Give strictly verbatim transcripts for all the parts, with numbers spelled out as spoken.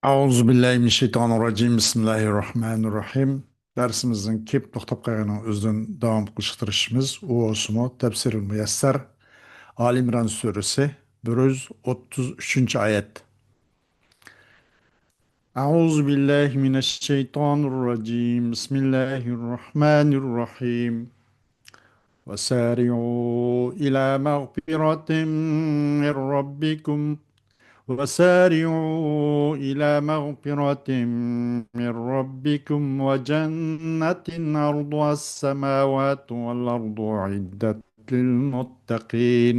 أعوذ بالله من الشيطان الرجيم. بسم الله الرحمن الرحيم. دەرسىمىزنىڭ كېلىپ توختاپ قالغىنىنىڭ ئۆزىدىن داۋام قىلىشقا تىرىشىمىز. ئۇ بولسىمۇ تەپسىرىل مۇيەسسەر، ئالى ئىمران سۈرىسى، بىر يۈز ئوتتۇز ئۈچىنچى ئايەت. أعوذ بالله من الشيطان الرجيم. بسم الله الرحمن الرحيم. وسارعوا إلى مغفرة من ربكم، وسارعوا إلى مغفرة من ربكم وجنة عرضها السماوات والأرض أعدت للمتقين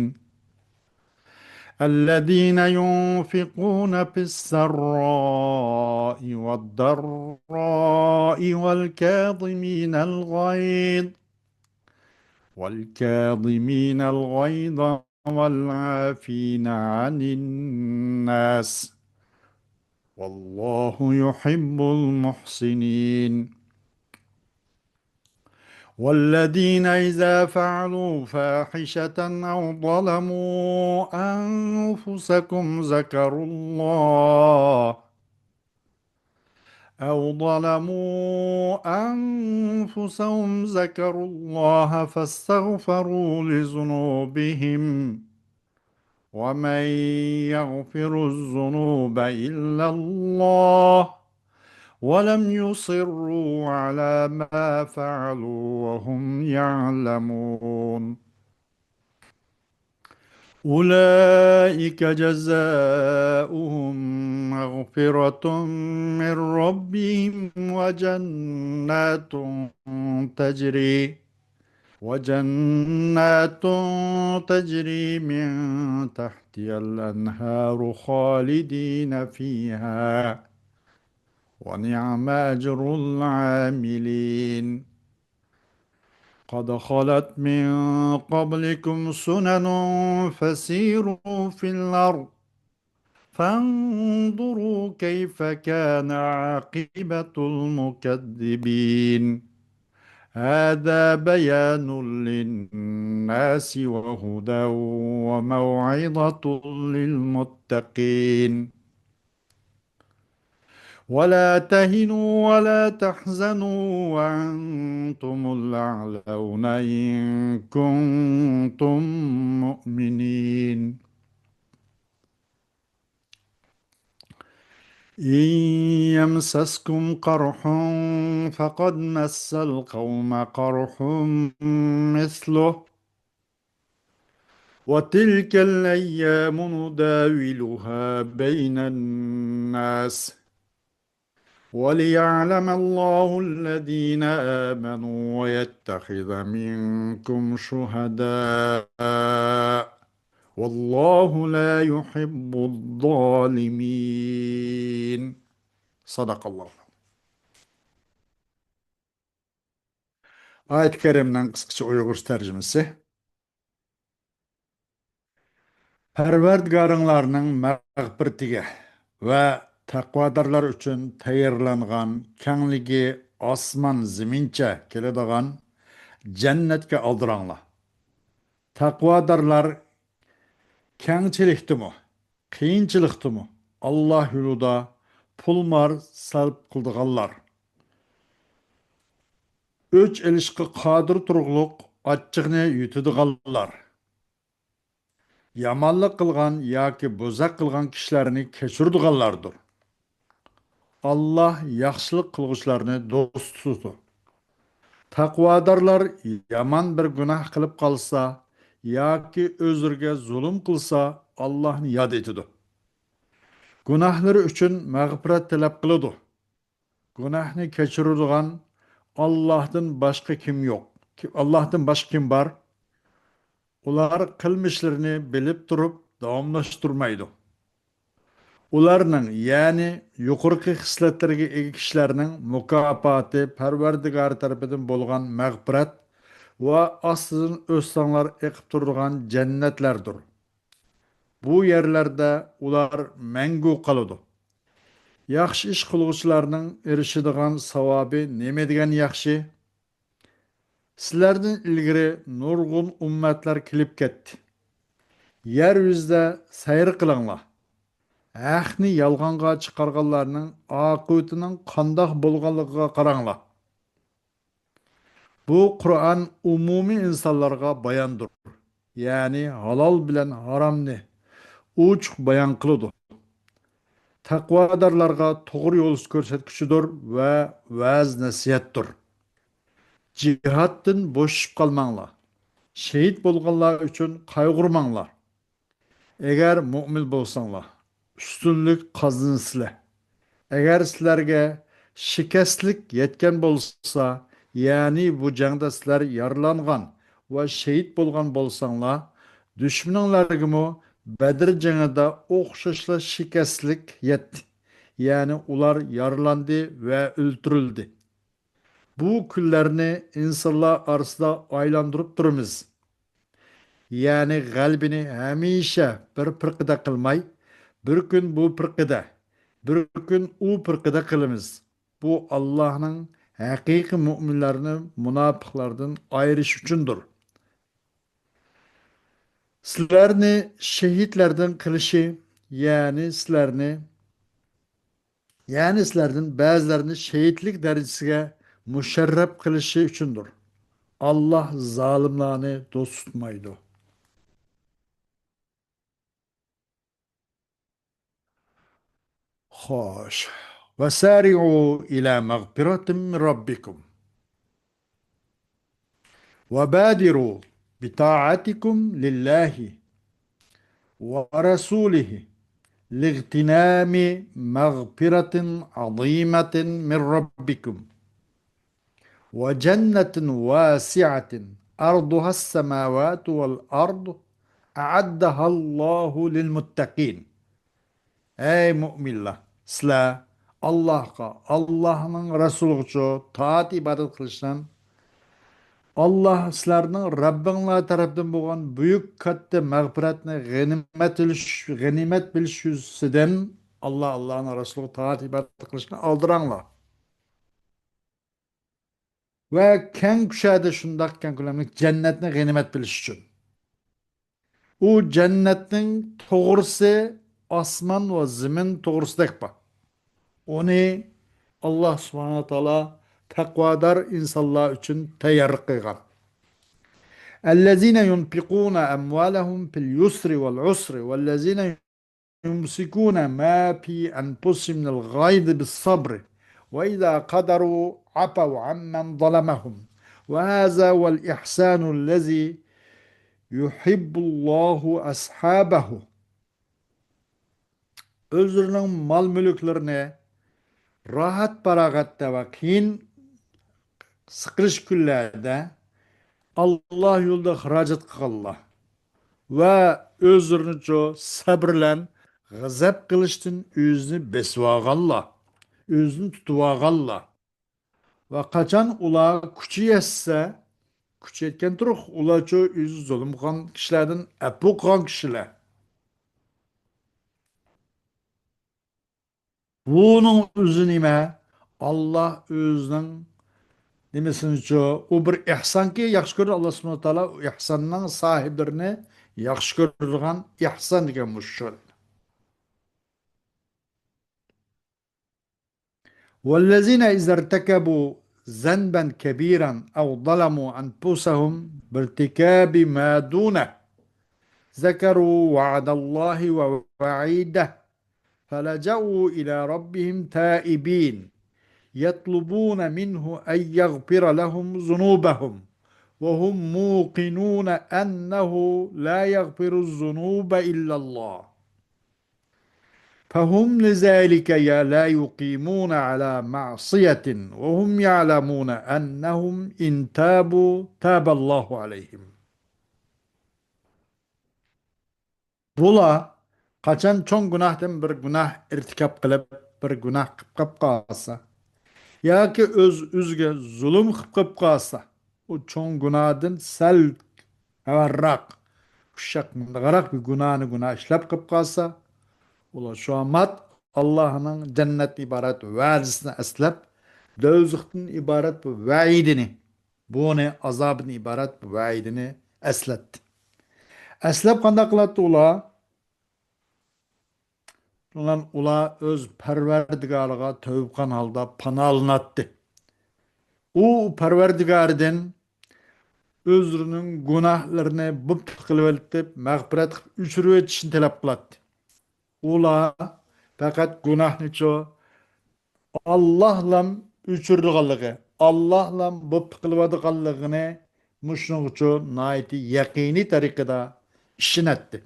الذين ينفقون في السراء والضراء والكاظمين الغيظ والكاظمين الغيظ والعافين عن الناس والله يحب المحسنين. والذين إذا فعلوا فاحشة أو ظلموا أنفسكم ذكروا الله أو ظلموا أنفسهم ذكروا الله فاستغفروا لذنوبهم ومن يغفر الذنوب إلا الله ولم يصروا على ما فعلوا وهم يعلمون. أولئك جزاؤهم مغفرة من ربهم وجنات تجري وجنات تجري من تحتها الأنهار خالدين فيها ونعم أجر العاملين. قد خلت من قبلكم سنن فسيروا في الأرض فانظروا كيف كان عاقبة المكذبين. هذا بيان للناس وهدى وموعظة للمتقين. ولا تهنوا ولا تحزنوا وأنتم الأعلون إن كنتم مؤمنين. إن يمسسكم قرح فقد مس القوم قرح مثله وتلك الأيام نداولها بين الناس وليعلم الله الذين آمنوا ويتخذ منكم شهداء والله لا يحب الظالمين. صدق الله. ئايەت كەرىمنىڭ قىسقىچە ئۇيغۇرچە تەرجىمىسى. پەرۋەردىگارىڭلارنىڭ مەغپىرىتىگە ۋە تەقۋادارلار ئۈچۈن تەييارلانغان كەڭلىكى ئاسمان زېمىنچە كېلىدىغان جەننەتكە ئالدىراڭلار. تەقۋادارلار كەڭچىلىكتىمۇ، قىيىنچىلىقتىمۇ ئاللا يولىدا پۇل-مال سەرپ قىلىدىغانلار، ئۆچ ئېلىشقا قادىر تۇرۇقلۇق ئاچچىقنى يۇتىدىغانلار، يامانلىق قىلغان ياكى بوزەك قىلغان كىشىلەرنى كەچۈرىدىغانلاردۇر. ئاللا ياخشىلىق قىلغۇچىلارنى دوست تۇتىدۇ. تەقۋادارلار يامان بىر گۇناھ قىلىپ قالسا ياكى ئۆزلىرىگە زۇلۇم قىلسا، ئاللاھنى ياد ئېتىدۇ. گۇناھلىرى ئۈچۈن مەغپىرەت تەلەپ قىلىدۇ. گۇناھنى كەچۈرىدىغان ئاللاھتىن باشقا كىم يوق؟ كى-، ئاللاھتىن باشقا كىم بار؟ ئۇلار قىلمىشلىرىنى بىلىپ تۇرۇپ داۋاملاشتۇرمايدۇ. ئۇلارنىڭ، يەنى يۇقىرىقى خىسلەتلەرگە ئىگە كىشىلەرنىڭ مۇكاپاتى پەرۋەردىگارى تەرىپىدىن بولغان مەغپىرەت ۋە ئاستىدىن ئۆستەڭلار ئېقىپ تۇرىدىغان جەننەتلەردۇر. بۇ يەرلەردە ئۇلار مەڭگۈ قالىدۇ. ياخشى ئىش قىلغۇچىلارنىڭ ئېرىشىدىغان ساۋابى نېمە دېگەن ياخشى! سىلەردىن ئىلگىرى نۇرغۇن ئۈممەتلەر كېلىپ كەتتى. يەر يۈزىدە سەير قىلىڭلار. ھەقنى يالغانغا چىقارغانلارنىڭ ئاقىۋىتىنىڭ قانداق بولغانلىقىغا قاراڭلار. بۇ قۇرئان ئومۇمىي ئىنسانلارغا باياندۇر، يەنى ھالال بىلەن ھارامنى ئوچۇق بايان قىلىدۇ. تەقۋادارلارغا توغرا يول كۆرسەتكۈچىدۇر ۋە ۋەز-نەسىھەتتۇر. جىھادتىن بوشىشىپ قالماڭلار. شېھىت بولغانلار ئۈچۈن قايغۇرماڭلار. ئەگەر مۆمىن بولساڭلار، ئۈستۈنلۈك قازىنىسىلەر. ئەگەر سىلەرگە شىكەستلىك يەتكەن بولسا، يەنى بۇ جەڭدە سىلەر يارىلانغان ۋە شېھىت بولغان بولساڭلار، دۈشمىنىڭلارغىمۇ بەدىر جېڭىدا ئوخشاشلا شىكەستلىك يەتتى. يەنى ئۇلار يارىلاندى ۋە ئۆلتۈرۈلدى. بۇ كۈنلەرنى ئىنسانلار ئارىسىدا ئايلاندۇرۇپ تۇرىمىز. يەنى غەلىبىنى ھەمىشە بىر پىرقىدە قىلماي، بىر كۈن بۇ پىرقىدە، بىر كۈن ئۇ پىرقىدە قىلىمىز. بۇ ئاللاھنىڭ ھەقىقىي مۆمىنلەرنى مۇناپىقلاردىن ئايرىش ئۈچۈندۇر. سىلەرنى شېھىتلەردىن قىلىشى، يەنى سىلەرنى يەنى سىلەردىن بەزىلەرنى شېھىتلىك دەرىجىسىگە مۇشەررەپ قىلىشى ئۈچۈندۇر. ئاللاھ زالىملارنى دوست تۇتمايدۇ. خوش. وسارعوا إلى مغفرة من ربكم وبادروا بطاعتكم لله ورسوله لاغتنام مغفرة عظيمة من ربكم وجنة واسعة عرضها السماوات والأرض أعدها الله للمتقين. ئەي مۆمىنلەر، سىلەر ئاللاھقا، ئاللاھنىڭ رەسۇلىغىچۇ تائەت ئىبادەت قىلىشنىڭ، ئاللاھ سىلەرنىڭ رەببىڭلار تەرەپتىن بولغان بۈيۈك كاتتا مەغپىرەتنى غەنىيمەت بىلىش، غەنىيمەت بىلىش يۈزىسىدىن ئاللاھ، ئاللاھنىڭ رەسۇلىغا تائەت ئىبادەت قىلىشنى ئالدىراڭلار. ۋە كەڭ كۈشەدە شۇنداق كەڭ كۆلەملىك جەننەتنى غەنىيمەت بىلىش ئۈچۈن. ئۇ جەننەتنىڭ توغرىسى ئاسمان ۋە زېمىن توغرىسىدەك بار. ئۇنى ئاللاھ سۇبھانەھۇ ۋە تائالا تەقۋادار ئىنسانلار ئۈچۈن تەييارلىق قىلغان. الذين ينفقون أموالهم في اليسر والعسر والذين يمسكون ما في أنفسهم من الغيظ بالصبر وإذا قدروا عفوا عمن ظلمهم وهذا هو الإحسان الذي يحب الله أصحابه. ئۆزلىرىنىڭ مال-مۈلۈكلىرىنى راھەت-پاراغەتتە ۋە قىيىن سىقىلىش كۈنلەردە ئاللاھ يولىدا خىراجەت قىلغانلار ۋە ئۆزلىرىنىچۇ سەبرى بىلەن غەزەپ قىلىشتىن ئۆزىنى بېسىۋالغانلار، ئۆزىنى تۇتۇۋالغانلار ۋە قاچان ئۇلار كۈچى يەتسە، كۈچى يەتكەن تۇرۇق، ئۇلارچۇ ئۆزى زۇلۇم قىلغان كىشىلەردىن ئەپۇ قىلغان كىشىلەر. بۇنىڭ ئۆزى نېمە؟ ئاللاھ ئۆزىنىڭ نېمىسىنىچۇ؟ ئۇ بىر ئېھسانكى، ياخشى كۆرىدۇ. ئاللاھ سۇبھانەھۇ ۋە تائالا ئۇ ئېھساننىڭ ساھىبلىرىنى ياخشى كۆرىدىغان، ئېھسان دېگەن مۇشۇ. والذين إذا ارتكبوا ذنبا كبيرا أو ظلموا أنفسهم بارتكاب ما دونه ذكروا وعد الله ووعيده فلجأوا إلى ربهم تائبين يطلبون منه أن يغفر لهم ذنوبهم وهم موقنون أنه لا يغفر الذنوب إلا الله فهم لذلك لا يقيمون على معصية وهم يعلمون أنهم إن تابوا تاب الله عليهم. بۇلار قاچان چوڭ گۇناھتىن بىر گۇناھ ئىرتىكاپ قىلىپ، بىر گۇناھ قىلىپ قاپ قالسا، ياكى ئۆز ئۆزىگە زۇلۇم قىلىپ قاپ قالسا، ئۇ چوڭ گۇناھتىن سەل ئەۋەلراق، ئۇششاق مۇنداقراق بىر گۇناھنى گۇناھ ئىشلەپ قىلىپ قالسا، ئۇلار شۇ ئامات ئاللاھنىڭ جەننەتتىن ئىبارەت ۋەدىسىنى ئەسلەپ، دوزىختىن ئىبارەت بۇ ۋەئىدىنى، بۇنى ئازابىدىن ئىبارەت بۇ ۋەئىدىنى ئەسلەتتى. ئەسلەپ قانداق قىلاتتى ئۇلار؟ شۇنىڭ بىلەن ئۇلار ئۆز پەرۋەردىگارىغا تەۋبە قىلغان ھالدا پاناھلىناتتى. ئۇ پەرۋەردىگارىدىن ئۆزلىرىنىڭ گۇناھلىرىنى بۇپتا قىلىۋېتىپ، مەغپىرەت قىلىپ ئۆچۈرۈۋېتىشنى تەلەپ قىلاتتى. ئۇلار پەقەت گۇناھنىچۇ ئاللاھلام ئۆچۈرىدىغانلىقى، ئاللاھلام بۇپتا قىلىۋاتىدىغانلىقىنى مۇشۇنىڭغىچۇ ناھايىتى يەقىنىي تەرىقىدە ئىشىنەتتى.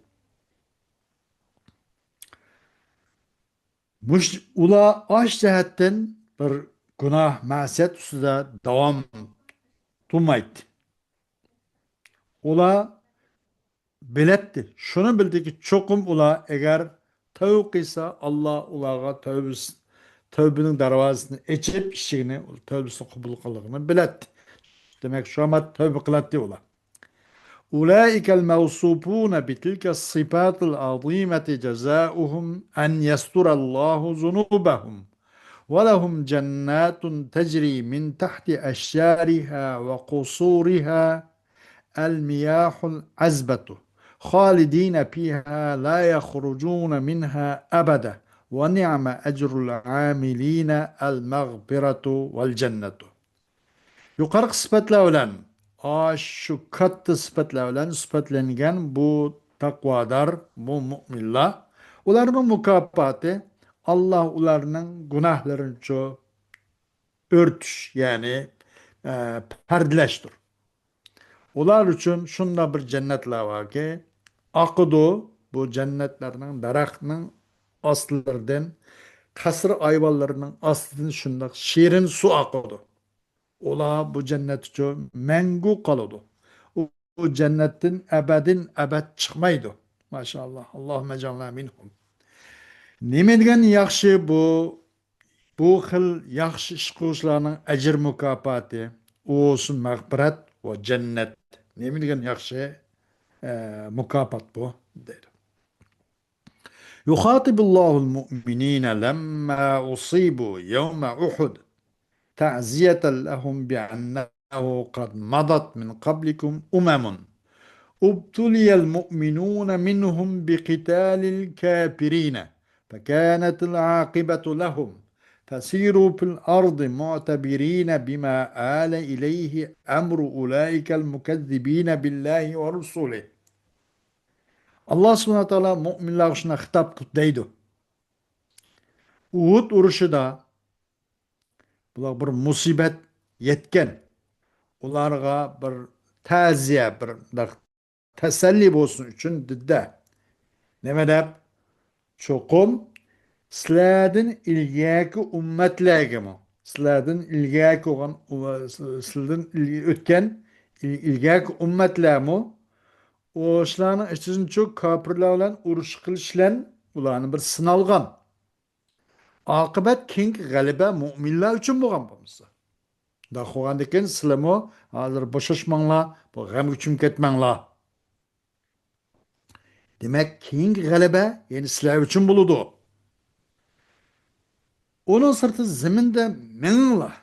مۇش-، ئۇلار ئاش جەھەتتىن بىر گۇناھ، مەسىيەت ئۈستىدە داۋام تۇرمايتتى. ئۇلار بىلەتتى. شۇنى بىلدىكى، چوقۇم ئۇلار ئەگەر تەۋبە قىلسا، ئاللا ئۇلارغا تەۋبىسى، تەۋبىنىڭ دەرۋازىسىنى ئېچىپ، ئىشىكىنى، تەۋبىسىنى قوبۇل قىلغىنىنى بىلەتتى. دېمەك، شۇ ئامەت تەۋبە قىلاتتى ئۇلار. أولئك الموصوفون بتلك الصفات العظيمة جزاؤهم أن يستر الله ذنوبهم ولهم جنات تجري من تحت أشجارها وقصورها المياه العذبة خالدين فيها لا يخرجون منها أبدا ونعم أجر العاملين المغفرة والجنة. يۇقىرىقى سۈپەتلەر بىلەن، ئاشۇ كاتتا سۈپەتلەر بىلەن سۈپەتلەنگەن بۇ تەقۋادار، بۇ مۇئمىنلار، ئۇلارنىڭ مۇكاپاتى، ئاللا ئۇلارنىڭ گۇناھلىرىنىچۇ ئۆرتۈش، يەنى، ئە، پەردىلەشتۇر. ئۇلار ئۈچۈن شۇنداق بىر جەننەتلەر باركى، ئاقىدۇ، بۇ جەننەتلەرنىڭ دەرەخنىڭ ئاستلىرىدىن، قەسىر ئايۋانلىرىنىڭ ئاستىدىن شۇنداق شېرىن سۇ ئاقىدۇ. ئۇلار بۇ جەننەت ئۈچۈن مەڭگۈ قالىدۇ. ئۇ، ئۇ جەننەتتىن ئەبەدىن ئەبەد چىقمايدۇ. ماشائاللا. اللهم اجعلنا منهم. نېمە دېگەن ياخشى بۇ، بۇ خىل ياخشى ئىش قىلغۇچىلارنىڭ ئەجىر مۇكاپاتى، ئۇ بولسۇن مەغپىرەت ۋە جەننەت. نېمە دېگەن ياخشى، ئە، مۇكاپات بۇ، دەيدۇ. يخاطب الله المؤمنين لما أصيبوا يوم أحد تعزية لهم بأنه قد مضت من قبلكم أمم ابتلي المؤمنون منهم بقتال الكافرين فكانت العاقبة لهم فسيروا في الأرض معتبرين بما آل إليه أمر أولئك المكذبين بالله ورسوله. ئاللا سۇبھانەھۇ ۋە تائالا مۇئمىنلارغا شۇنداق خىتاب قىلىپ دەيدۇ. ئۇھۇد ئۇرۇشىدا بۇلار بىر مۇسىبەت يەتكەن. ئۇلارغا بىر تەزىيە، بىر مۇنداق تەسەللى بولسۇن ئۈچۈن دېدى. نېمە دەپ؟ چوقۇم سىلەردىن ئىلگەركى ئۈممەتلەرگىمۇ، سىلەردىن ئىلگەركى بولغان، سىلەردىن ئىل-، ئۆتكەن ئىل-، ئىلگەركى ئۈممەتلەرمۇ ئۇ شۇلارنىڭ ئىچىدىنچۇ كاپىرلار بىلەن ئۇرۇش قىلىش بىلەن ئۇلارنى بىر سىنالغان. ئاقىۋەت كېيىنكى غەلىبە مۇئمىنلار ئۈچۈن بولغان بولمىسا. شۇنداق بولغاندىكىن سىلەرمۇ ھازىر بوشاشماڭلار، بۇ غەمگە چۈمۈپ كەتمەڭلار. دېمەك، كېيىنكى غەلىبە يەنە سىلەر ئۈچۈن بولىدۇ. ئۇنىڭ سىرتى زېمىندا مېڭىڭلار،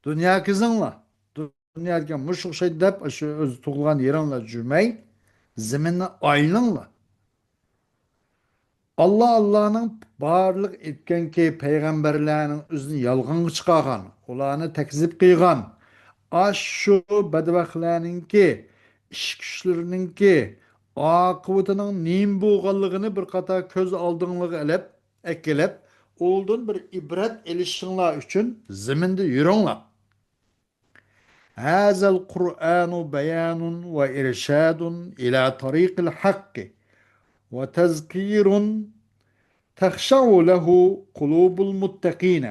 دۇنيا كېزىڭلار. دۇنيا دېگەن مۇشۇ ئوخشايدۇ دەپ، شۇ ئۆز تۇغۇلغان يېرىڭلار جۈمەي، زېمىننى ئايلىنىڭلار. ئاللا، ئاللانىڭ بارلىق ئېيتكەنكى، پەيغەمبەرلەرنىڭ ئۆزىنى يالغانغا چىقارغان، ئۇلارنى تەكزىپ قىلغان، ئاشۇ بەدبەختلەرنىڭكى، ئىش-كۈچلىرىنىڭكى ئاقىۋىتىنىڭ نېمە بولغانلىقىنى بىر قاتار كۆز ئالدىڭلارغا ئېلىپ، ئەكېلىپ، ئۇلدىن بىر ئىبرەت ئېلىشىڭلار ئۈچۈن زېمىندا يۈرۈڭلار. هذا القرآن بيان وإرشاد إلى طريق الحق وتذكير تخشع له قلوب المتقين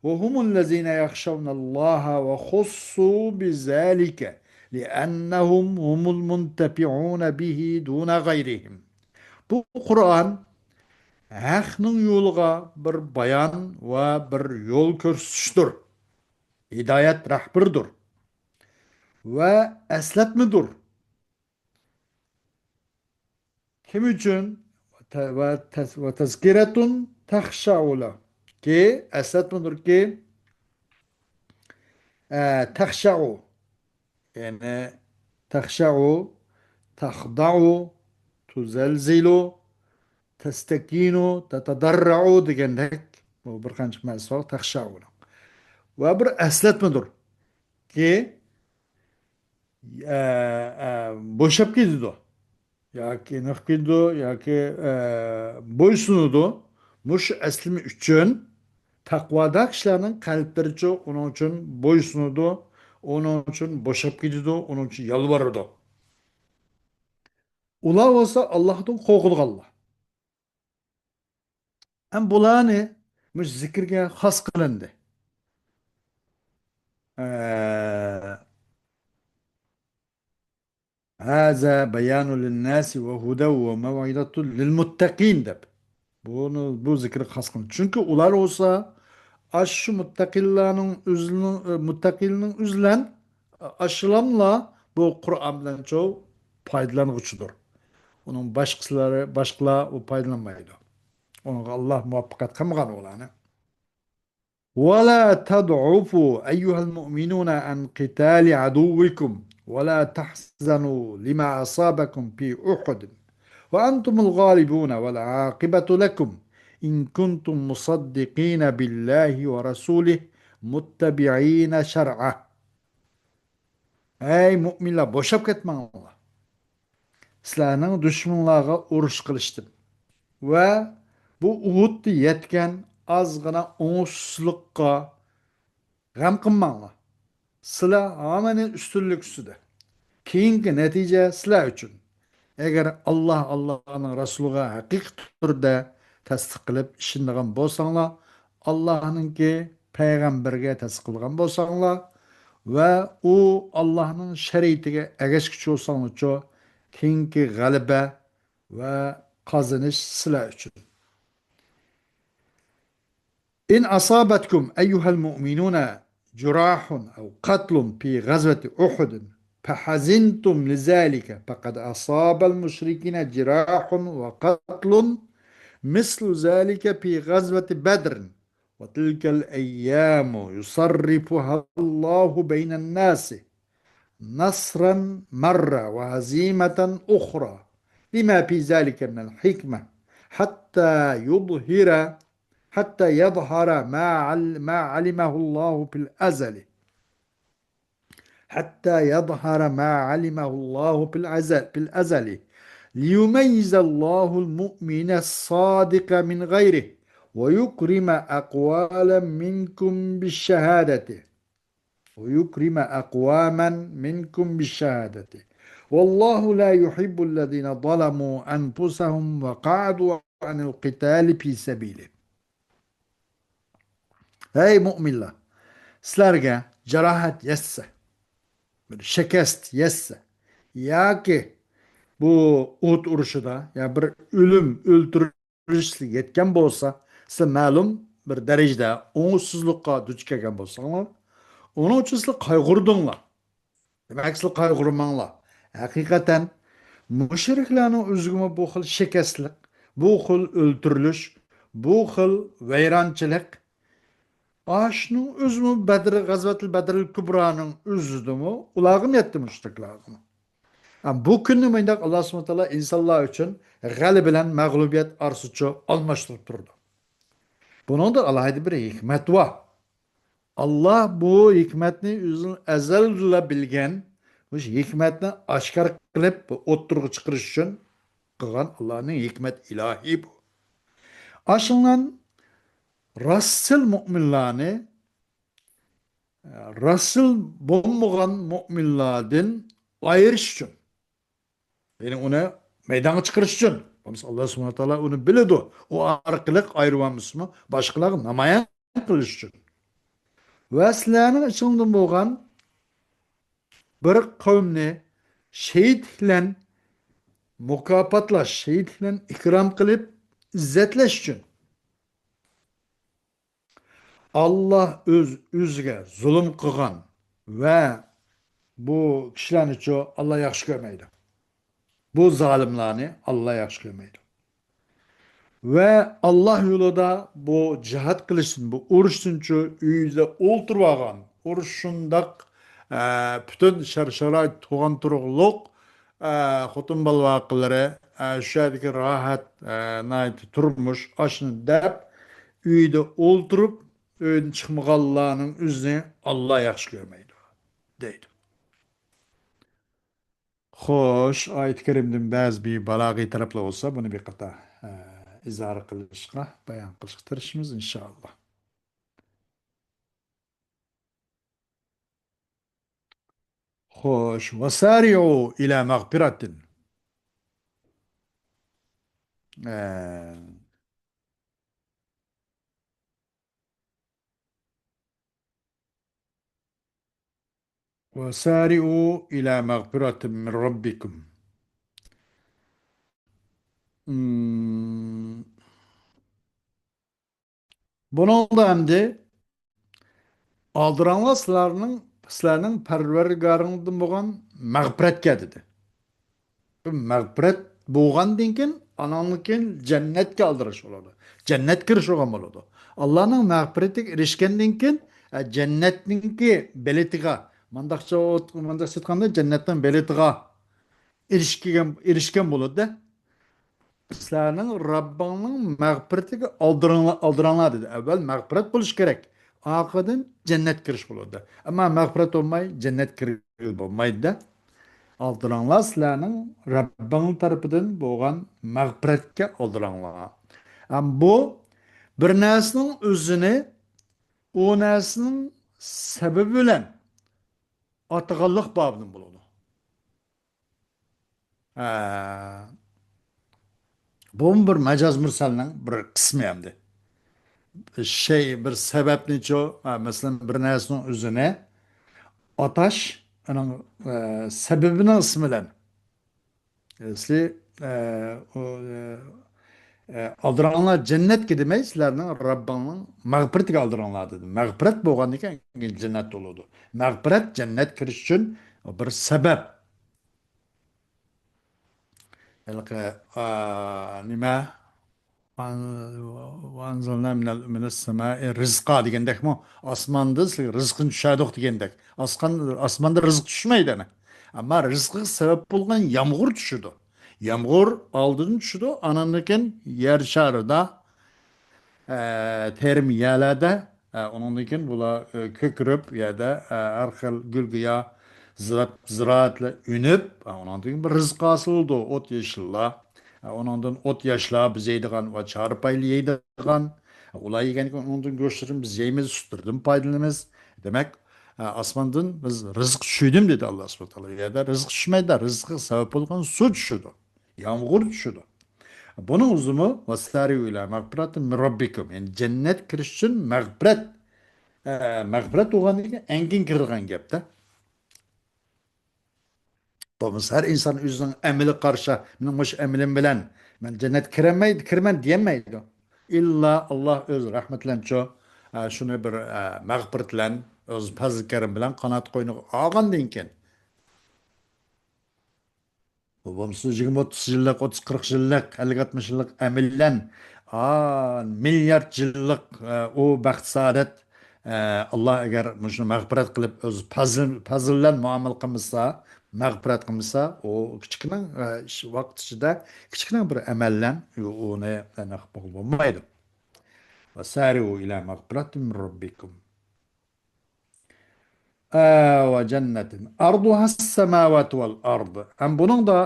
وهم الذين يخشون الله وخصوا بذلك لأنهم هم المنتفعون به دون غيرهم. بۇ قۇرئان ھەقنىڭ يولىغا بىر بايان ۋە بىر يول كۆرسىتىشتۇر. ھىدايەت رەھبىرىدۇر ۋە ئەسلەتمىدۇر. كىم ئۈچۈن؟ ۋە تەز-، ۋە تەزكىرەتۇن تەخشەئۇ لەھۇ. كى، ئەسلەتمىدۇركى، ئە، تەخشەئۇ. يەنى تەخشەئۇ، تەخدەئۇ، تۇزەلزىلۇ، تستكينوا، تتضرعوا دېگەندەك، بۇ بىر قانچە مەنىسى بار، تخشعوا نىڭ. ۋە بىر ئەسلەتمىدۇر. كى، ئە، ئە، بوشاپ كېتىدۇ. ياكى نېمە قىلىدۇ، ياكى، ئە، بويسۇنىدۇ. مۇشۇ ئەسلىمە ئۈچۈن تەقۋادار كىشىلەرنىڭ قەلبلىرىچۇ ئۇنىڭ ئۈچۈن بويسۇنىدۇ، ئۇنىڭ ئۈچۈن بوشاپ كېتىدۇ، ئۇنىڭ ئۈچۈن يالۋۇرىدۇ. ئۇلار بولسا ئاللاھتىن قورقىدىغانلار. ھەم بۇلارنى مۇشۇ زىكىرگە خاس قىلىندى. ئە، ھازا بايانۇ لىنناسى ۋە ھۇدەۋ ۋە مەۋئىزەتۇ لىلمۇتتەقىن دەپ. بۇنى، بۇ زىكىرگە خاس قىلىندى. چۈنكى ئۇلار بولسا، ئاشۇ مۇتتەقىنلارنىڭ ئۆزىنىڭ، ئە، مۇتتەقىننىڭ ئۆزلەن، ئە، ئاشۇلاملا بۇ قۇرئان بىلەن چوڭ پايدىلانغۇچىدۇر. ئۇنىڭ باشقىلىرى، باشقىلار ئۇ پايدىلانمايدۇ. ئۇنىڭغا ئاللاھ مۇۋەپپەقىيەت قىلمىغان ئۇلارنى. ولا تضعفوا أيها المؤمنون عن قتال عدوكم ولا تحزنوا لما أصابكم في أحد وأنتم الغالبون والعاقبة لكم إن كنتم مصدقين بالله ورسوله متبعين شرعه. ئەي مۆمىنلەر، بوشاپ كەتمەڭلار سىلەرنىڭ دۈشمەنلەرگە ئۇرۇش قىلىشتىن ۋە بۇ ئۇھۇدتا يەتكەن ئازغىنا ئوڭۇشسىزلىققا غەم قىلماڭلار. سىلەر ھامان ئۈستۈنلۈك ئۈستىدە. كېيىنكى نەتىجە سىلەر ئۈچۈن. ئەگەر ئاللاھ، ئاللاھنىڭ رەسۇلىغا ھەقىقىي تۈردە تەستىق قىلىپ ئىشىنىدىغان بولساڭلار، ئاللاھنىڭكى پەيغەمبىرىگە تەستىق قىلغان بولساڭلار ۋە ئۇ ئاللاھنىڭ شەرىئىتىگە ئەگەشكۈچى بولساڭلارچۇ، كېيىنكى غەلىبە ۋە قازىنىش سىلەر ئۈچۈن. إن أصابتكم أيها المؤمنون جراح أو قتل في غزوة أحد فحزنتم لذلك فقد أصاب المشركين جراح وقتل مثل ذلك في غزوة بدر وتلك الأيام يصرفها الله بين الناس نصرا مرة وهزيمة أخرى لما في ذلك من الحكمة حتى يظهر حتى يظهر ما عل- ما علمه الله في الأزل حتى يظهر ما علمه الله في الأزل في الأزل ليميز الله المؤمن الصادق من غيره ويكرم أقواما منكم بالشهادة ويكرم أقواما منكم بالشهادة والله لا يحب الذين ظلموا أنفسهم وقعدوا عن القتال في سبيله. ھەي مۆمىنلەر، سىلەرگە جاراھەت يەتسە، بىر شىكەست يەتسە ياكى بۇ ئۇھۇد ئۇرۇشىدا يا بىر ئۆلۈم، ئۆلتۈرۈش يەتكەن بولسا، سىلەر مەلۇم بىر دەرىجىدە ئوڭۇشسىزلىققا دۇچ كەلگەن بولساڭلار، ئۇنىڭ ئۈچۈن سىلەر قايغۇردۇڭلار. دېمەك، سىلەر قايغۇرماڭلار. ھەقىقەتەن مۇشرىكلارنىڭ ئۆزىگىمۇ بۇ خىل شىكەستلىك، بۇ خىل ئۆلتۈرۈلۈش، بۇ خىل ۋەيرانچىلىق، ئاشۇنىڭ ئۆزىمۇ بەدر، غەزۋەتۇل بەدرىل كۇبرانىڭ ئۆزىدىمۇ ئۇلارغىمۇ يەتتى، مۇشرىكلارغىمۇ. ھە، بۇ كۈننى مۇنداق ئاللا سۇبھانەھۇ ۋە تائالا ئىنسانلار ئۈچۈن غەلىبە بىلەن مەغلۇبىيەت ئارىسىچۇ ئالماشتۇرۇپ تۇرىدۇ. بۇنىڭدا ئالاھىدە بىر ھېكمەت بار. ئاللا بۇ ھېكمەتنى ئۆزىنىڭ ئەزەلدىلا بىلگەن، مۇشۇ ھېكمەتنى ئاشكارا قىلىپ ئوتتۇرىغا چىقىرىش ئۈچۈن قىلغان ئاللانىڭ ھېكمەت ئىلاھى بۇ. ئاشۇڭلان راستچىل مۆمىنلارنى راستچىل بولمىغان مۆمىنلاردىن ئايرىش ئۈچۈن، يەنى ئۇنى مەيدانغا چىقىرىش ئۈچۈن، بولمىسا ئاللا سۇبھانەھۇ ۋە تائالا ئۇنى بىلىدۇ، ئۇ ئارقىلىق ئايرىۋالمىسىمۇ باشقىلارغا نامايان قىلىش ئۈچۈن. ۋە سىلەرنىڭ ئىچىڭدىن بولغان بىر قەۋمنى شېھىتلىك بىلەن مۇكاپاتلاش، شېھىتلىك بىلەن ئىكرام قىلىپ ئىززەتلەش ئۈچۈن. ئاللا ئۆز ئۆزىگە زۇلۇم قىلغان ۋە بۇ كىشىلەرنىچۇ ئاللا ياخشى كۆرمەيدۇ. بۇ زالىملارنى ئاللا ياخشى كۆرمەيدۇ. ۋە ئاللا يولىدا بۇ جىھاد قىلىشتىن، بۇ ئۇرۇشتىنچۇ ئۆيىدە ئولتۇرۇۋالغان، ئۇرۇش شۇنداق، ئە، پۈتۈن شەر-شارائىت، تۇغان تۇرۇقلۇق، ئە، خوتۇن بالا ۋەقەلىرى، ئە، شۇ يەردىكى راھەت، ئە، ناھايىتى تۇرمۇش، ئاشۇنى دەپ، ئۆيدە ئولتۇرۇپ، ئۆيدىن چىقمىغانلارنىڭ ئۆزىنى ئاللا ياخشى كۆرمەيدۇ، دەيدۇ. خوش، ئايەت كەرىمدىن بەزى بىر بالاغىي تەرەپلەر بولسا، بۇنى بىر قاتار، ئە، ئىزھار قىلىشقا، بايان قىلىشقا تىرىشىمىز، ئىنشائاللا. خوش، ۋەسارىئۇ ئىلە مەغپىرەتىن. ئە، ۋەسارىئۇ ئىلە مەغپىرەتىن مىن رەببىكۇم. مم. بۇنىڭدا ئەمدى ئالدىراڭلار سىلەرنىڭ، سىلەرنىڭ پەرۋەردىگارىڭدىن بولغان مەغپىرەتكە دېدى. مەغپىرەت بولغاندىن كېيىن، ئاناندىن كېيىن جەننەتكە ئالدىراش بولىدۇ. جەننەتكە كىرىش بولغان بولىدۇ. ئاللانىڭ مەغپىرىتىگە ئېرىشكەندىن كېيىن، ئە، جەننەتنىڭكى بېلىتىغا، مۇنداقچە ئوت-، مۇنداقچە ئېيتقاندا، جەننەتنىڭ بېلىتىغا ئېرىشكەن، ئېرىشكەن بولىدۇ. سىلەرنىڭ رەببىڭنىڭ مەغپىرىتىگە ئالدىراڭلار، ئالدىراڭلار دېدى. ئەۋۋەل مەغپىرەت بولۇشى كېرەك. ئارقىدىن جەننەتكە كىرىش بولىدۇ. ئەمما مەغپىرەت بولماي، جەننەتكە كىرگىلى بولمايدۇ. ئالدىراڭلار سىلەرنىڭ رەببىڭ تەرىپىدىن بولغان مەغپىرەتكە ئالدىراڭلار. ھەم بۇ بىر نەرسىنىڭ ئۆزىنى ئۇ نەرسىنىڭ سەۋەبى بىلەن ئاتىغانلىق بابىدىن بولىدۇ. ئە، بۇمۇ بىر مەجاز مۇرسەلنىڭ بىر قىسمى ئەمدى. شەي، بىر سەۋەبنىچۇ، ئە، مەسىلەن، بىر نەرسىنىڭ ئۆزىنى ئاتاش، ئۇنىڭ، ئە، سەۋەبىنىڭ ئىسمى بىلەن. ئەسلى، ئە، ئۇ، ئە، ئە، ئالدىراڭلار جەننەتكە دېمەي، سىلەرنىڭ رەببىڭنىڭ مەغپىرىتىگە ئالدىراڭلار دېدى. مەغپىرەت بولغاندىن كېيىن جەننەت بولىدۇ. مەغپىرەت جەننەت كىرىش ئۈچۈن بىر سەۋەب. ھېلىقى، ئا، نېمە؟ ۋەئەنزەلنا مىنەل، مىنەس سەمائى رىزقا دېگەندەكمۇ، ئاسماندىن سىلەرگە رىزقىنى چۈشەردۇق دېگەندەك. ئاسقان-، ئاسماندا رىزىق چۈشمەيدۇ ئەنە. ئەمما رىزقىغا سەۋەب بولغان يامغۇر چۈشىدۇ. يامغۇر ئالدىن چۈشىدۇ، ئاناندىن كېيىن يەر شارىدا، ئە، تېرىم يەرلەردە، ئە، ئۇنىڭدىن كېيىن بۇلار، ئە، كۆكىرىپ، يەردە، ئە، ھەر خىل گۈل-گىياھ، زىرات-، زىرائەتلەر ئۈنۈپ، ئە، ئۇنىڭدىن كېيىن بىر رىزىق ھاسىل بولىدۇ، ئوت-يېشىللار. ئە، ئۇنىڭدىن ئوت-ياشلار بىز يەيدىغان ۋە چارپايلار يەيدىغان. ئۇلار يېگەندىن كېيىن ئۇنىڭدىن گۆشلىرىنى بىز يەيمىز، سۈتلىرىدىن پايدىلىنىمىز. دېمەك، ئە، ئاسماندىن بىز رىزىق چۈشۈردۈم دېدى ئاللا سۇبھانەھۇ ۋە تائالا. يەردە رىزىق چۈشمەيدۇ، رىزىققا سەۋەب بولغان سۇ چۈشىدۇ. يامغۇر چۈشىدۇ. بۇنىڭ ئۆزىمۇ ۋەسارىئۇ ئىلە مەغپىرەتىن مىن رەببىكۇم. يەنى جەننەت كىرىش ئۈچۈن مەغپىرەت، ئە، مەغپىرەت بولغاندىن كېيىن ئەڭ كېيىن كىرىدىغان گەپتە. بولمىسا ھەر ئىنسان ئۆزىنىڭ ئەمىلىگە قارىشا، مېنىڭ مۇشۇ ئەمىلىم بىلەن مەن جەننەتكە كىرەلمەي-، كىرىمەن دېيەلمەيدۇ. ئىللا ئاللا ئۆز رەھمىتى بىلەنچۇ، ئە، شۇنى بىر، ئە، مەغپىرەت بىلەن، ئۆز پەزلى كەرىمى بىلەن قانات قوينىغا ئالغاندىن كېيىن، بۇ بولمىسا يىگىرمە ئوتتۇز يىللىق، ئوتتۇز قىرىق يىللىق، ئەللىك ئاتمىش يىللىق ئەمىللەن، ئا، مىليارد يىللىق، ئە، ئۇ بەخت سائادەت، ئە، ئاللا ئەگەر مۇشۇنى مەغپىرەت قىلىپ، ئۆز پەزلى، پەزلى بىلەن مۇئامىلە قىلمىسا، مەغپىرەت قىلمىسا، ئۇ كىچىكنىڭ، ئە، ش-، ۋاقىت ئىچىدە كىچىكنىڭ بىر ئەمەللەن ئۇنى نەق بولمايدۇ. وسارعوا إلى مغفرة من ربكم. ئە، ۋە جەننەتىن ئەرزۇھەس سەماۋاتۇ ۋەل ئەرز. ھەم بۇنىڭدا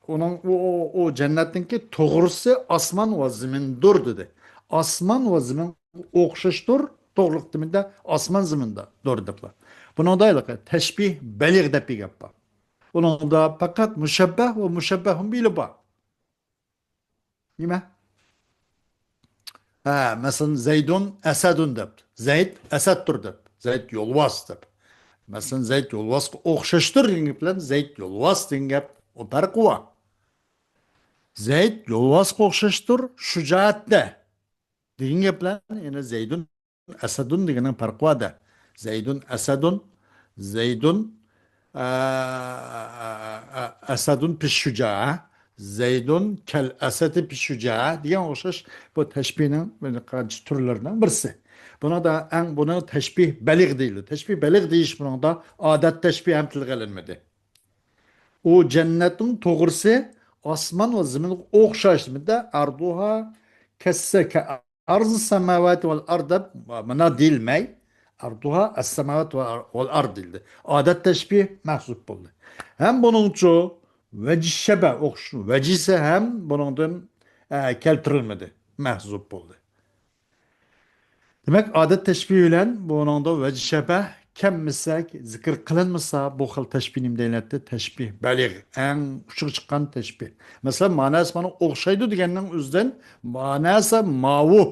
ئۇنىڭ، ئۇ، ئۇ، ئۇ جەننەتنىڭكى توغرىسى ئاسمان ۋە زېمىندۇر دېدى. ئاسمان ۋە زېمىن ئوخشاشتۇر، توغرىلىق دېمىدە ئاسمان زېمىندۇر دەپلا. بۇنىڭدا ھېلىقى تەشبىھ بەلىغ دەپ بىر گەپ بار. ئۇنىڭدا پەقەت مۇشەببەھ ۋە مۇشەببەھۇن بىلى بار. نېمە؟ ھە، مەسىلەن، زەيدۇن ئەسەدۇن دەپ، زەيد ئەسەدتۇر دەپ، زەيد يولۋاس دەپ. مەسىلەن، زەيد يولۋاسقا ئوخشاشتۇر دېگەن گەپ بىلەن زەيد يولۋاس دېگەن گەپ، ئۇ پەرقى بار. زەيد يولۋاسقا ئوخشاشتۇر شۇجائەتتە دېگەن گەپ بىلەن يەنە زەيدۇن ئەسەدۇن دېگەننىڭ پەرقى بار-دە. زەيدۇن ئەسەدۇن، زەيدۇن، ئە، ئە، ئە، ئە، ئەسەدۇن پىششۇجا، زەيدۇن كەل ئەسەدى پىششۇجا دېگەن ئوخشاش بۇ تەشبىھنىڭ بىر قانچە تۈرلىرىنىڭ بىرسى. بۇنىڭدا ئەڭ، بۇنى تەشبىھ بەلىغ دەيدۇ. تەشبىھ بەلىغ دېيىش بۇنىڭدا ئادەت تەشبىھ ھەم تىلغا ئېلىنمىدى. ئۇ جەننەتنىڭ توغرىسى ئاسمان ۋە زېمىنغا ئوخشاش دېمىدى. ئەرزۇھا كەسسە كە ئەرزى سەماۋاتى ۋەل ئەرز دەپ مانا دېيىلمەي، ئەرزۇھا ئەسسەماۋات ۋەل ئەر-، ۋەل ئەرز دېيىلدى. ئادەت تەشبىھ مەھزۇپ بولدى. ھەم بۇنىڭچۇ ۋەجىشەبە ئوخشىشى، ۋەجىسە ھەم بۇنىڭدىن، ئە، كەلتۈرۈلمىدى، مەھزۇپ بولدى. دېمەك، ئادەت تەشبىھى بىلەن بۇنىڭدا ۋەجىشەبە كەلمىسە، زىكىر قىلىنمىسا، بۇ خىل تەشبىھ نېمە دېيىلەتتى؟ تەشبىھ بەلىغ، ئەڭ ئۇچىغا چىققان تەشبىھ. مەسىلەن، ماناسى مانا ئوخشايدۇ دېگەننىڭ ئۆزىدىن ماناسى ماۋۇ.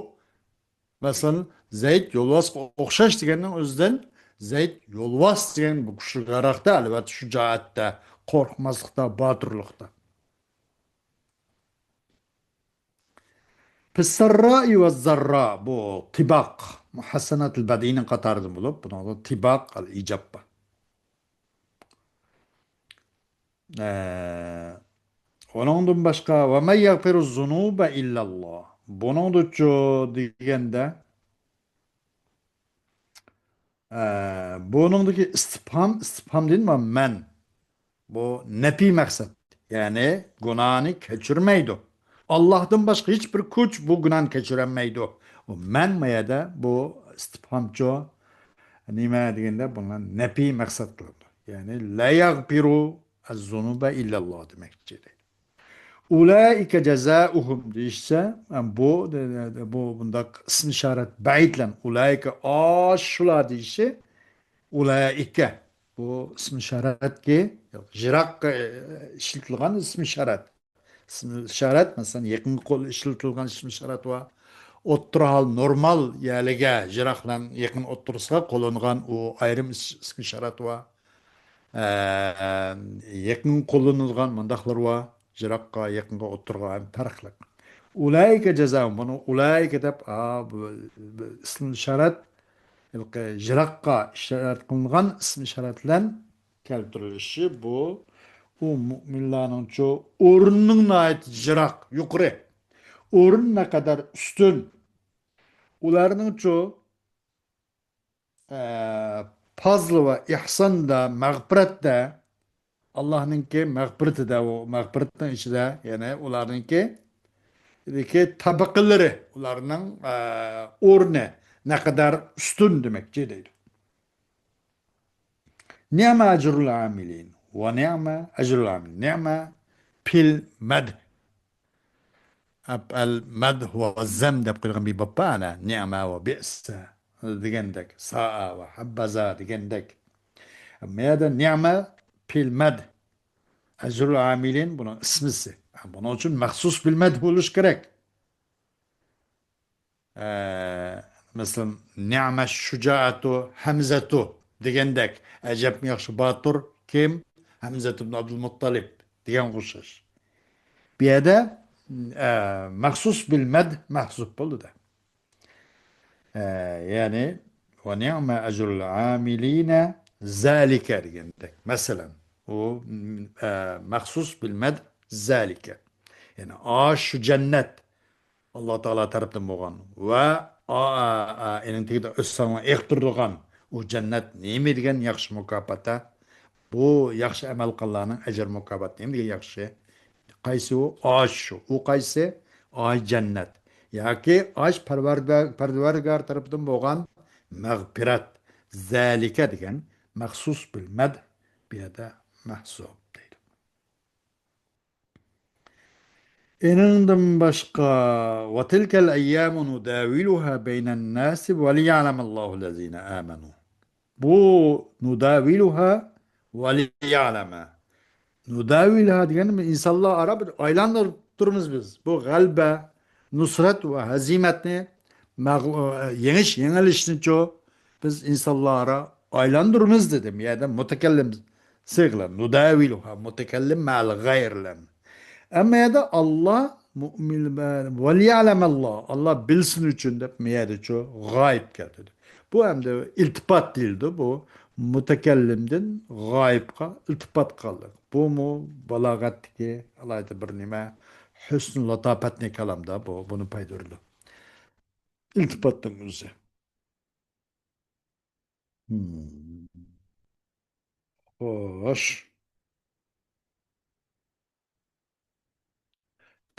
مەسىلەن، زەيد يولۋاسقا ئوخشاش دېگەننىڭ ئۆزىدىن زەيد يولۋاس دېگەن بۇ كۈچلۈكرەكتە، ئەلۋەتتە، شۇجائەتتە، قورقماسلىقتا، باتۇرلۇقتا. پىسسەررائى ۋە زەررا، بۇ تىباق، مۇھەسسەناتىل بەدىئىنىڭ قاتارىدىن بولۇپ، بۇنىڭدا تىباق ئەل ئىجاب بار. ئە، ئۇنىڭدىن باشقا، ۋە مەن يەغفىرۇ زۇنۇبە ئىللەللا. بۇنىڭدىچۇ دېگەندە، ئە، بۇنىڭدىكى ئىستىپھام، ئىستىپھامدىن مەن. بۇ نەپىي مەقسەت. يەنى گۇناھنى كەچۈرمەيدۇ. ئاللاھتىن باشقا ھېچ بىر كۈچ بۇ گۇناھنى كەچۈرەلمەيدۇ. بۇ مەن ما يەردە بۇ ئىستىپھامچۇ نېمە دېگەندە بۇنى نەپىي مەقسەت قىلىدۇ. يەنى لا يەغفىرۇ ئەز-زۇنۇبە ئىللەللا دېمەكچى. ئۇلائىكە جەزائۇھۇم دېيىشسە، بۇ، بۇ بۇنداق ئىسمى ئىشارەت بەئىد بىلەن ئۇلائىكە ئاشۇلار دېيىشى، ئۇلائىكە. بۇ ئىسمى ئىشارەتكى يىراققا، ئە، ئىشلىتىلغان ئىسمى ئىشارەت. ئىسمى ئىشارەت، مەسىلەن، يېقىنغا قول ئىشلىتىلغان ئىسمى ئىشارەت بار. ئوتتۇرا ھال نورمال يەرلىگە، يىراق بىلەن يېقىن ئوتتۇرىسىغا قوللانغان ئۇ ئايرىم ئىس-، ئىسمى ئىشارەت بار. ئە، يېقىن قوللىنىدىغان مۇنداقلار بار، يىراققا، يېقىنغا، ئوتتۇرىغا ھەم پەرقلىق. ئۇلائىكە جەزاھۇم، بۇنى ئۇلائىكە دەپ، ئا، بۇ، بۇ ئىسمى ئىشارەت، ھېلىقى يىراققا ئىشارەت قىلىنغان ئىسمى ئىشارەت بىلەن كەلتۈرۈلۈشى بۇ، ئۇ مۇئمىنلارنىڭچۇ ئورنىنىڭ ناھايىتى يىراق، يۇقىرى. ئورۇن نەقەدەر ئۈستۈن، ئۇلارنىڭچۇ ئە، پازل ۋە ئىھساندا، مەغپىرەتتە، ئاللاھنىڭكى مەغپىرىتىدە، ئۇ مەغپىرەتنىڭ ئىچىدە، يەنى ئۇلارنىڭكى، دىكى تەبىقىلىرى، ئۇلارنىڭ، ئە، ئورنى نەقەدەر ئۈستۈن دېمەكچى دەيدۇ. نىئمە ئەجرۇل ئامىلىن ۋە نىئمە ئەجرۇل ئامىلىن. نىئمە پىل مەد. ئەپئەل مەد ۋە زەم دەپ قويغان بىر باب بار، ئەنە، نىئمە ۋە بىئسە دېگەندەك، سائە ۋە ھەببەزا دېگەندەك. مەيەدە نىئمە پىل مەد. ئەجرۇل ئامىلىن بۇنىڭ ئىسمىسى. بۇنىڭ ئۈچۈن مەخسۇس بىل مەد بولۇش كېرەك. ئە، مەسىلەن، نىئمە شۇجائەتۇ ھەمزەتۇ دېگەندەك، ئەجەبمۇ ياخشى باتۇر كىم؟ ھەمزەتۇ ئىبن ئابدۇلمۇتتالىپ دېگەنگە ئوخشاش. بۇ يەردە، ئە، مەخسۇس بىل مەد مەھزۇپ بولدى. ئە، يەنى، ۋە نىئمە ئەجرۇل ئامىلىنە زالىكە دېگەندەك. مەسىلەن، ئۇ، ئە، مەخسۇس بىل مەد زالىكە. يەنى، ئاشۇ جەننەت. ئاللا تائالا تەرىپىدىن بولغان ۋە ئا-، ئا-، ئا-، ئېنىڭ تېگىدە ئۆتسەڭلار ئېقىپ تۇرىدىغان ئۇ جەننەت نېمە دېگەن ياخشى مۇكاپات-ھە؟ بۇ ياخشى ئەمەل قىلغانلارنىڭ ئەجىر مۇكاپاتى نېمە دېگەن ياخشى؟ قايسى ئۇ؟ ئاش شۇ. ئۇ قايسى؟ ئاي جەننەت. ياكى ئاش پەرۋەردىگار، پەرۋەردىگار تەرىپىدىن بولغان مەغپىرەت. زالىكە دېگەن مەخسۇس بىل مەد بۇ يەردە مەھزۇپ دەيدۇ. ئېنىڭدىن باشقا، ۋە تىلكەل ئەييامۇ نۇداۋىلۇھا بەينەن ناسى ۋە لىيەلەمەللاھۇ لەزىنە ئامەنۇ. بۇ نۇداۋىلۇھا ۋە لىيەلەمە. نۇداۋىلۇھا دېگەن ئىنسانلار ئارا بىر ئايلاندۇرۇپ تۇرىمىز بىز. بۇ غەلبە، نۇسرەت ۋە ھەزىمەتنى، مەغلۇ-، يېڭىش، يېڭىلىشنىچۇ بىز ئىنسانلار ئارا ئايلاندۇرىمىز دېدى. بۇ يەردە مۇتەكەللىم سىغىلار. نۇداۋىلۇھا، مۇتەكەللىم مەل غەيرلەن. ئەمما يەردە ئاللا مۇئمىن، ۋەلىيەلەمەللا، ئاللا بىلسۇن ئۈچۈن دەپ، مۇ يەردىچۇ غايىب كەلتۈردى. بۇ ئەمدى ئىلتىپات دېيىلىدۇ. بۇ مۇتەكەللىمدىن غايىبقا ئىلتىپات قىلدى. بۇمۇ بالاغەتتىكى ئالاھىدە بىر نېمە، ھۆسن لاتاپەتنى كالامدا بۇ، بۇنى پايدىلىنىدۇ. ئىلتىپاتنىڭ ئۆزى. مم. خوش.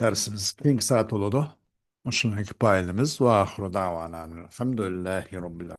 دەرسىمىز كېيىنكى سائەت بولىدۇ. مۇشۇنىڭغا كۇپايىلىمىز. ۋە ئاخىرۇ دەۋانا ئەلھەمدۇلىللاھى رەببىل